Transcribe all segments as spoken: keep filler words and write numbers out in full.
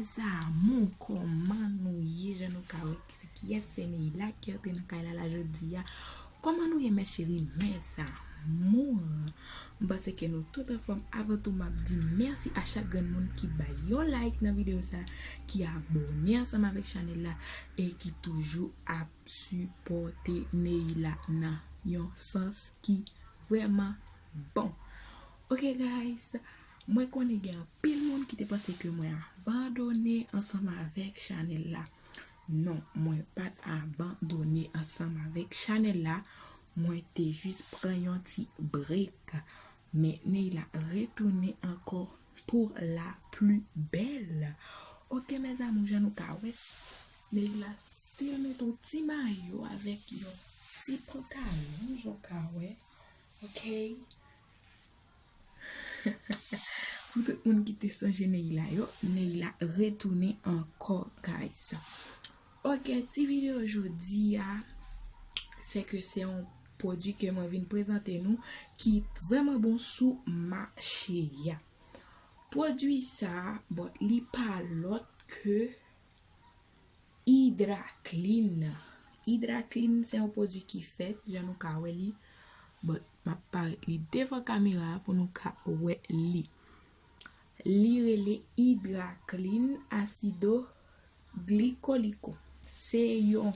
Mes amours, kòman nou ye? Jan nou ka wè, se kiyès? Se Neila ki antre nan kay la, la jodi a. Kòman nou ye, mes chéris, mes amours? M panse ke nou tout anfòm. Avan tou, m ap di mèsi a chak grenn moun ki bay yon like nan videyo sa, ki abòne ansanm avèk chanèl la e ki toujou ap sipòte Neila nan yon sans ki vrèman bon. Ok, guys, mwen konnen gen anpil moun ki te panse ke mwen abandone ansanm avèk chanèl la. Non, mwen pa t abandone ansanm avèk chanèl la. Mwen te jis pran yon ti break. Men Neila retounen ankò pour la plus belle. Ok, mes amours, jan nou ka wè, Neila still met yon ti mayo avèk yon ti pantalon, jan w ka wè. Ok. Pou tout moun ki te sonje Neila yo, Neila retounen ankò, guys. Ok, ti videyo jodi a, se ke se yon pwodui ke mwen vin prezante nou ki vrèman bon sou mache a. Pwodui sa, bon, li pa lòt ke Hydra Clean. Hydra Clean se yon pwodui ki fèt, jan nou ka wè li. Bon, m ap parèt li devan kamera a pou nou ka wè li. Li rele Hydra Clean Acido Glicolico. Se yon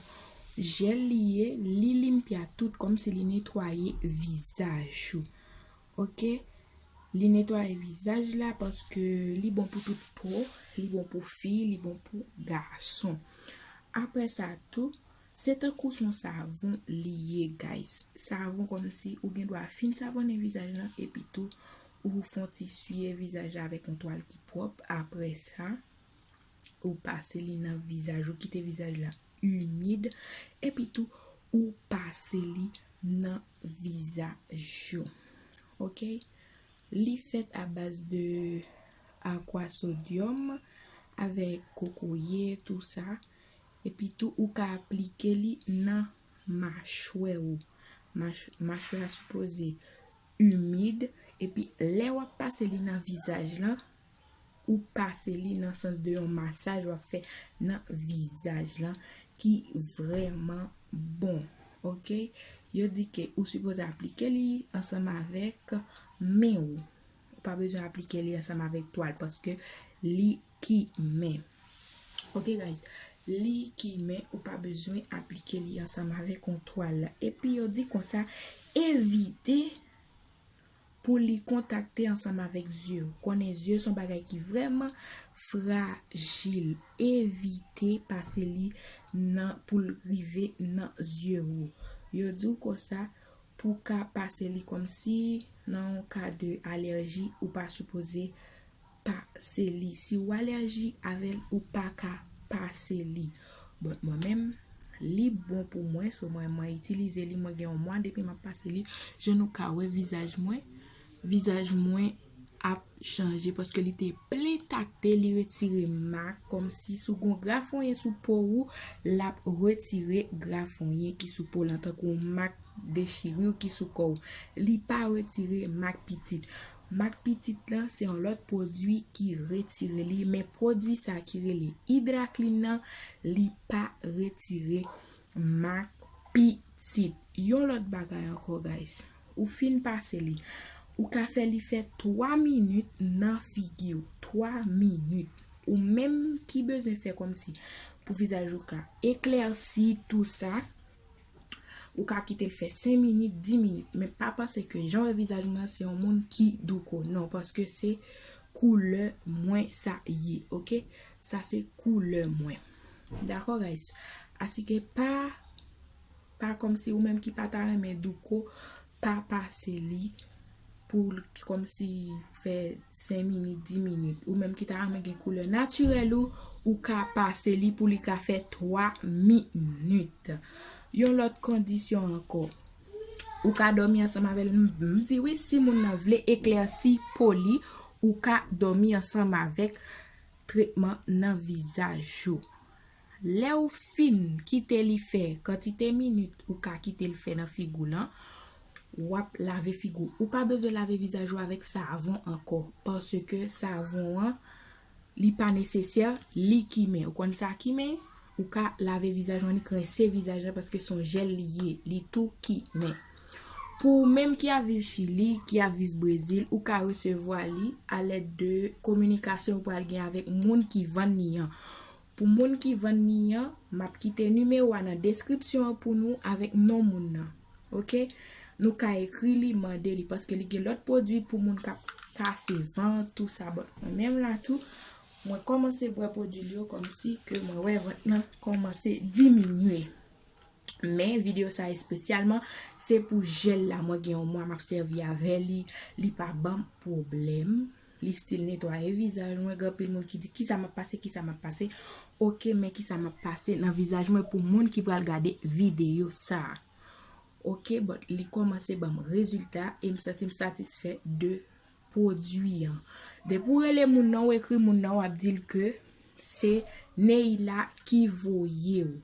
jèl li ye, li limpia tout, kòmsi li netwaye vizaj ou. Ok? Li netwaye vizaj la paske li bon pou tout po, li bon pou fi, li bon pou gason. Apre sa tou, se tankou se yon savon li ye, guys. Savon kòmsi ou gen dwa fin savonnen vizaj lan, epi tou ou fè yon ti siye vizaj la avèk yon twal ki pwòp. Apre sa, ou pase li nan vizaj, ou kite vizaj la imid, epi tou ou pase li nan vizaj ou. Ok? Li fèt a baz de akwa sodyòm avèk kokoye, tou sa. Epi tou, ou ka aplike li nan machwè ou. Mach-, machwè a sipoze imid. Epi, lè w ap pase li nan vizaj lan, ou pase li nan sans de yon masaj w ap fè nan vizaj lan ki vrèman bon. Ok? Yo di ke ou sipoze aplike li ansanm avèk men ou. Ou pa bezwen aplike li ansanm avèk twal paske li kimen. Ok, guys? Li kimen, ou pa bezwen aplike li ansanm avèk yon twal. Epi yo di konsa, evite pou li kontakte ansanm avèk zye ou. Konnen zye se yon bagay ki vrèman frajil. Evite pase li nan, pou l rive nan zye ou. Yo di w konsa, pou w ka pase li kòmsi nan yon ka de alèji, ou pa sipoze pase li. Si w alèji avè l, ou pa ka pase li. Bon, mwen menm, li bon pou mwen, so mwen, mwen itilize li, mwen gen yon mwa depi m ap pase li. Jan nou ka wè vizaj mwen, vizaj mwen ap chanje paske li te plen takte, li retire mak, kòmsi si w gen yon grafonyen sou po ou, l ap retire grafonyen ki sou po lan, tankou yon mak dechirure ki sou kò w. Li pa retire mak pitit. Mak pitit lan se yon lòt pwodui ki retire li, men pwodui sa ki rele Hydra Clean nan, li pa retire mak pitit. Yon lòt bagay ankò, guys. Ou fin pase li. Ou ka fè li fè twa minit nan figi w. Twa minit. Ou menm ki bezwen fè kòmsi pou vizaj ou ka eklèsi, tou sa, ou ka kite l fè senk minit, dis minit. Men pa panse ke jan w wè vizaj mwen an, se yon moun ki douko. Non, paske se koulè mwen sa ye, ok? Sa se koulè mwen. Dakò, guys? Asike pa, pa kòmsi ou menm ki pa ta renmen douko, pa pase li pou l kòmsi fè senk minit, dis minit. Ou menm ki ta renmen gen koulè natirèl ou, ou ka pase li pou li ka fè twa minit. Yon lòt kondisyon ankò. Ou ka dòmi ansanm avè l. M, m di wi, si moun nan vle eklèsi po li, ou ka dòmi ansanm avèk tretman nan vizaj ou. Lè w fin kite li fè kantite minit ou ka kite l fè nan figi w lan, w ap lave figi w. Ou pa bezwen lave vizaj ou avèk savon ankò, paske savon an, Li pa nesesè, li kimen. Ou konn sa kimen? Ou ka lave vizaj ou annik rense vizaj la paske se yon jèl li ye, li tou kimen. Pou ou menm ki ap viv Chili, ki ap viv Brezil, ou ka resevwa li alèd de kominikasyon ou pral gen avèk moun ki vann li an. Pou moun ki vann li an, m ap kite nimewo a nan deskripsyon an pou nou avèk non moun nan. Oke? Nou ka ekri li, mande li, paske li gen lòt pwodui pou moun k ap kase vant, tou sa. Bon, mwen menm la tou, mwen kòmanse bwè pwodui li yo kòmsi ke mwen wè vant lan kòmanse diminye. Men videyo sa espesyalman, se pou jèl la. Mwen gen yon mwa m ap sèvi avè li, li pa ban m pwoblèm. Li still netwaye vizaj mwen. Gen anpil moun ki di, "Kisa m ap pase, kisa m ap pase?" Oke, men kisa m ap pase nan vizaj mwen pou moun ki pral gade videyo sa a. Oke, but li kòmanse ban m rezilta e m santi m satisfè de pwodui an. Depi w rele moun nan, w ekri moun nan, w ap di l ke se Neila ki voye w.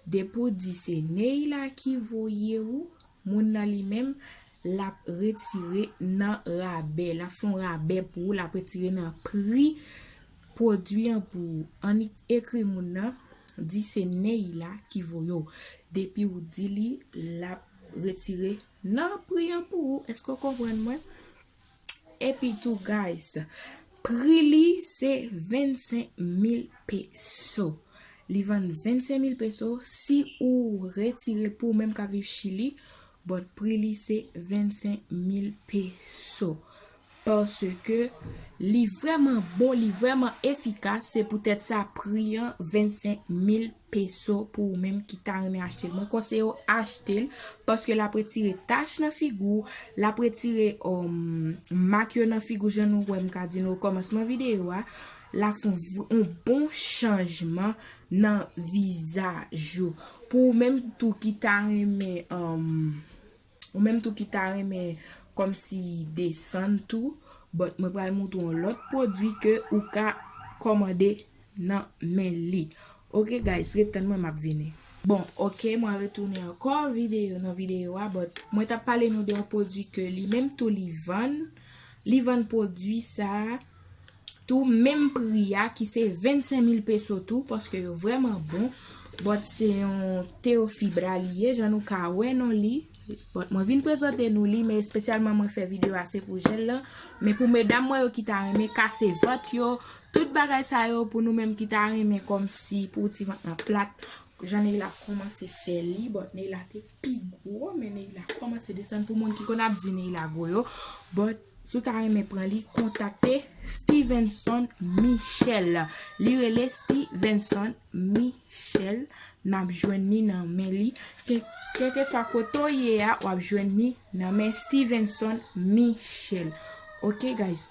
Depi w di se Neila ki voye w, moun nan li menm, l ap retire nan rabè. L ap fè yon rabè pou ou, l ap retire nan pri pwodui an pou ou. Annik ekri moun nan, di se Neila ki voye w. Depi w di li, l ap retire nan pri an pou ou. Èske w konprann mwen? Epi tou, guys, pri li se vennsenk mil peso. Li vann vennsenk mil peso si ou retire l pou ou menm k ap viv Chili, but pri li se vennsenk mil peso. Paske li vrèman bon, li vrèman efikas, se poutèt sa pri an vennsenk mil peso pou ou menm ki ta renmen achte l. Mwen konseye w achte l, paske l ap retire tach nan figi w, l ap retire, um, mak yo nan figi w, jan nou wè m ka di nou okòmansman videyo a, l ap fè yon v-, yon bon chanjman nan vizaj ou. Pou ou menm tou ki ta renmen, um, ou menm tou ki ta renmen kòmsi desann tou, but mwen pral montre w yon lòt pwodui ke ou ka kòmande nan men li. Oke, guys, ret tann mwen, m ap vini. Bon, oke, mwen retounen ankò videyo, nan videyo a, but mwen t ap pale nou de yon pwodui ke li menm tou li vann. Li vann pwodui sa a tou menm pri a, ki se vennsenk mil peso tou, paske yo vrèman bon. But se yon Teofibra li ye, jan nou ka wè non li. But mwen vin prezante nou li, men espesyalman mwen fè videyo a se pou jèl lan. Men pou medam mwen yo ki ta renmen kase vant yo, tout bagay sa yo pou nou menm ki ta renmen kòmsi pou ti vant lan plat. Jan Neila kòmanse fè li, but Neila te pi gwo, men Neila kòmanse desann pou moun ki konn ap di Neila gwo yo. But si w ta renmen pran li, kontakte Stevenson Michel. Li rele Stevenson Michel. N ap jwenn li nan men li. Ke, kèlkeswa kote w ye a, w ap jwenn li nan men Stevenson Michel. Oke, guys.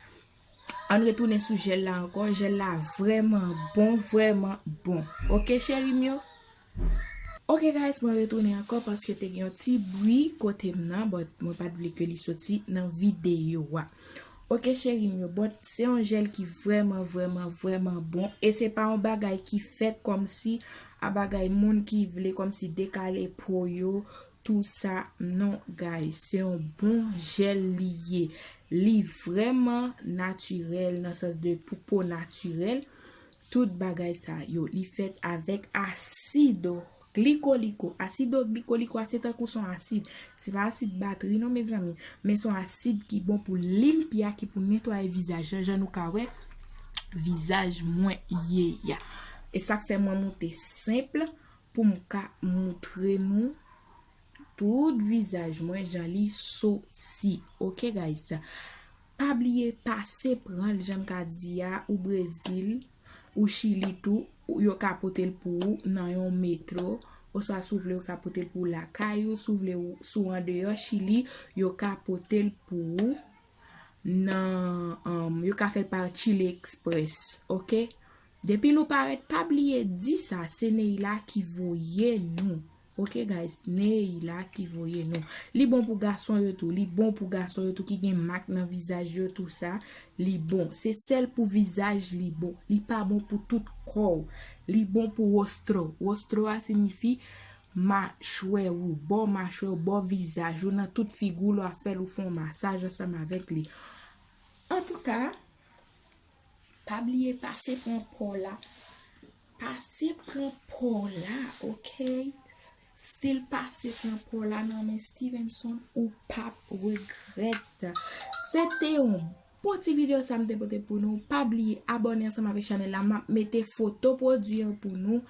Ann retounen sou jèl la ankò. Jèl la vrèman bon, vrèman bon. Oke, cheri m yo? Oke, guys, mwen retounen ankò paske te gen yon ti bri kote m nan, but mwen pa t vle ke li soti nan videyo a. Oke, cheri m yo, but se yon jèl ki vrèman, vrèman, vrèman bon. E se pa yon bagay ki fèt kòmsi a bagay moun ki vle kòmsi dekale po yo, tou sa. Non, guys, se yon bon jèl li ye. Li vrèman natirèl, nan sans de pou po natirèl. Tout bagay sa yo, li fèt avèk asido glikoliko. Asido glikoliko a, se tankou se yon asid. Se pa asid batri non, mezanmi. Men se yon asid ki bon pou limpia, ki pou netwaye vizaj lan, jan nou ka wè vizaj mwen ye a. E sa k fè mwen moute senp pou m ka moutre nou tout vizaj mwen jan li soti. Oke, guys. Pa bliye pase pran l, jan m ka di a, ou Brezil, ou Chili tou, ou, yo ka pote l pou ou nan yon metro, oswa si w vle, yo ka pote l pou ou lakay ou, si w vle, ou, si w andeyò Chili, yo ka pote l pou ou nan, um, yo ka fè l pa Chile Express, oke? Depi nou parèt, pa bliye di sa, se Neila ki voye nou. Oke, guys, Neila ki voye nou. Li bon pou gason yo tou, li bon pou gason yo tou ki gen mak nan vizaj yo, tou sa, li bon. Se sèl pou vizaj li bon. Li pa bon pou tout kò w. Li bon pou wostro. Wostro a siyifi machwè ou, bò machwè ou, bò vizaj ou, nan tout figi w, lè w ap fè l, ou fè yon masaj ansanm avèk li. Antouka, Pa bliye pase pran pò la. Pase pran pò la, ok? Still pase pran pò la nan men Stevenson, ou p ap regrèt. Se te yon bon ti videyo sa m te pote pou nou. Pa bliye abòne ansanm avèk chanèl la. M ap mete foto pwodui an pou nou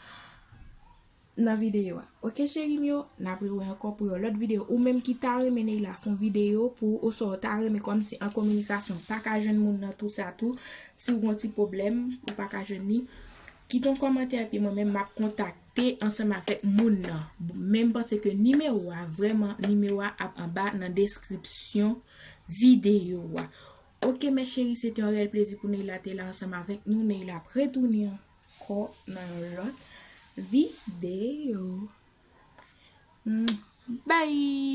nan videyo a. Ok, cheri m yo, n ap rewè ankò pou yon lòt videyo. Ou menm ki ta renmen Neila fè yon videyo pou ou, oswa w ta renmen kòmsi an kominikasyon, pa ka jwenn moun nan tou sa tou, si w gen yon ti pwoblèm, ou pa ka jwenn li, kite yon kòmantè epi mwen menm m ap kontakte ansanm avèk moun nan. Men m panse ke nimewo a, vrèman, nimewo a ap anba nan deskripsyon videyo a. Ok, mes chéris, se te yon reyèl plezi pou Neila te la ansanm avèk nou. Neila ap retounen ankò nan yon lòt videyo. Mm, bye!